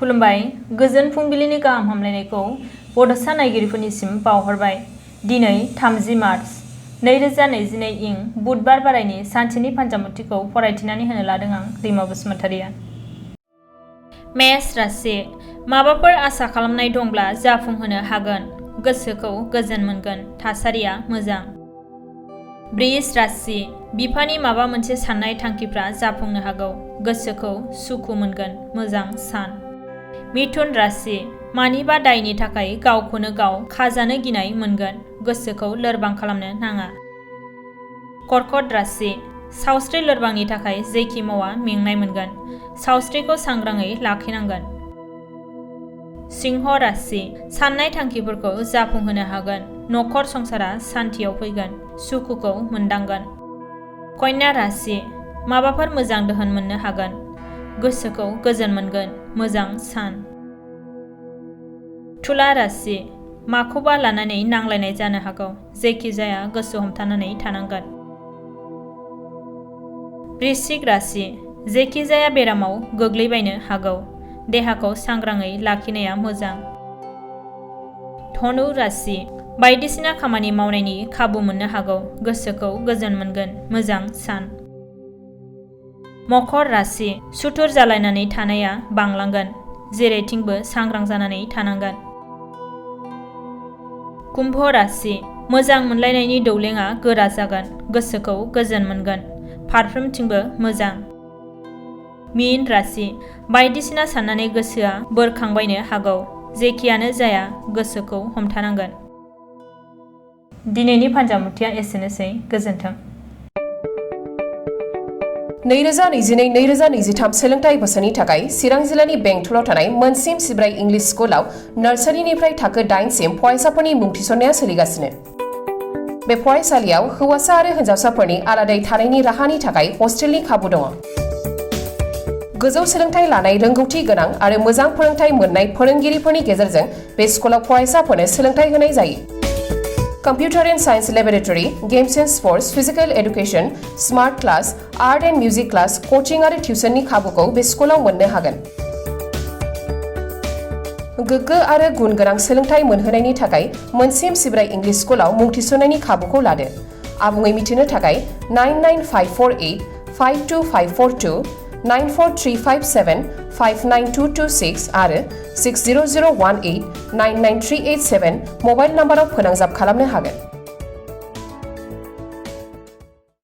खुलुमबाय गोजोन फुंबिलिनि गाहाम हामलायनायखौ बड'सा नायगिरिफोरनिसिम बावहरबाय। दिनै 30 मार्च 2022 इं बुधबार बारायनि सानसेनि फान्जामुथिखौ फरायथिनानै होनो लादों आं दैमा बसुमतारिया। मेष राशि माबाफोर आसा खालामनाय दंब्ला जाफुंहोनो हागोन, गोसोखौ गोजोन मोनगोन, थासारिया मोजां। वृष राशि बिफानि माबा मोनसे साननाय थांखिफ्रा जाफुंनो हागौ, गोसोखौ सुखु मोनगोन, मोजां सान। मिथुन राशि मानिबा दायनि थाखाय गावखौनो गाव खाजानो गिनाय मोनगोन, गोसोखौ लोरबां खालामनो नाङा। कर्कट राशि सावस्रि लोरबांनि थाखाय जेखि मावा मेंनाय मोनगोन, सावस्रिखौ सांग्राङै लाखिनांगोन। सिंह राशि साननाय थांखिफोरखौ जाफुंहोनो हागोन, नखर संसारा सान्थियाव फैगोन, सुखुखौ मोनदांगोन। कन्या राशि माबाफोर मोजां दोहोन मोननो हागोन, गोसोखौ गोजोन मोनगोन, मोजां सान। तुला राशि माखौबा लानानै नांलायनाय जानो हागौ, जेखि जाया गोसो हमथानानै थानांगोन। वृश्चिक राशि जेखि जाया बेरामाव गोग्लैबायनो हागौ, देहाखौ सांग्राङै लाखिनाया मोजां। धनु राशि बायदिसिना खामानि मावनायनि खाबु मोननो हागौ, गोसोखौ गोजोन मोनगोन, मोजां सान। मकर राशि सुथुर जालायनानै थानाया बांलांगोन, जेरैथिंबो सांग्रां जानानै थानांगोन। कुम्भ राशि मोजां मोनलायनायनि दौलेंआ गोरा जागोन, गोसोखौ गोजोन मोनगोन, फारफ्रोमथिंबो मोजां। मीन राशि बायदिसिना साननानै गोसोआ बोरखांबायनो हागौ, जेखियानो जाया गोसोखौ हमथानांगोन। दिनैनि फान्जामुथिया एसेनोसै, गोजोन्थों। 2022-2023 सोलोंथाइ बोसोरनि थाखाय चिरां जिल्लानि बेंटलाव थानाय मोनसिम सिब्राय इंलिश स्कुलाव नार्सारिनिफ्राय थाखो 8 सिम फरायसाफोरनि मुं थिसननाया सोलिगासिनो। बे फरायसालियाव हौवासा आरो हिन्जावसाफोरनि आलादायै थानायनि राहानि थाखाय हस्टेलनि खाबु दङ। गोजौ सोलोंथाइ लानाय रोंगौथि गोनां आरो मोजां फोरोंथाइ मोननाय फोरोंगिरिफोरनि गेजेरजों बे स्कुलाव फरायसाफोरनो सोलोंथाइ होनाय जायो। Computer and Science Laboratory, Games and Sports, Physical Education, Smart Class, Art and Music Class, Coaching आरो टिउसननि खाबुखौ बे स्कुलाव मोननो हागोन। गोग्गो आरो गुन गोनां सोलोंथाइ मोनहोनायनि थाखाय मोनसिम सिब्राय इंलिश स्कुलाव मुं थिसननायनि खाबुखौ लादो। आबुङै मिथिनो थाखाय 995485252, 94357592226 आरो 60018993887 मबाइल नाम्बाराव फोनांजाब खालामनो हागोन।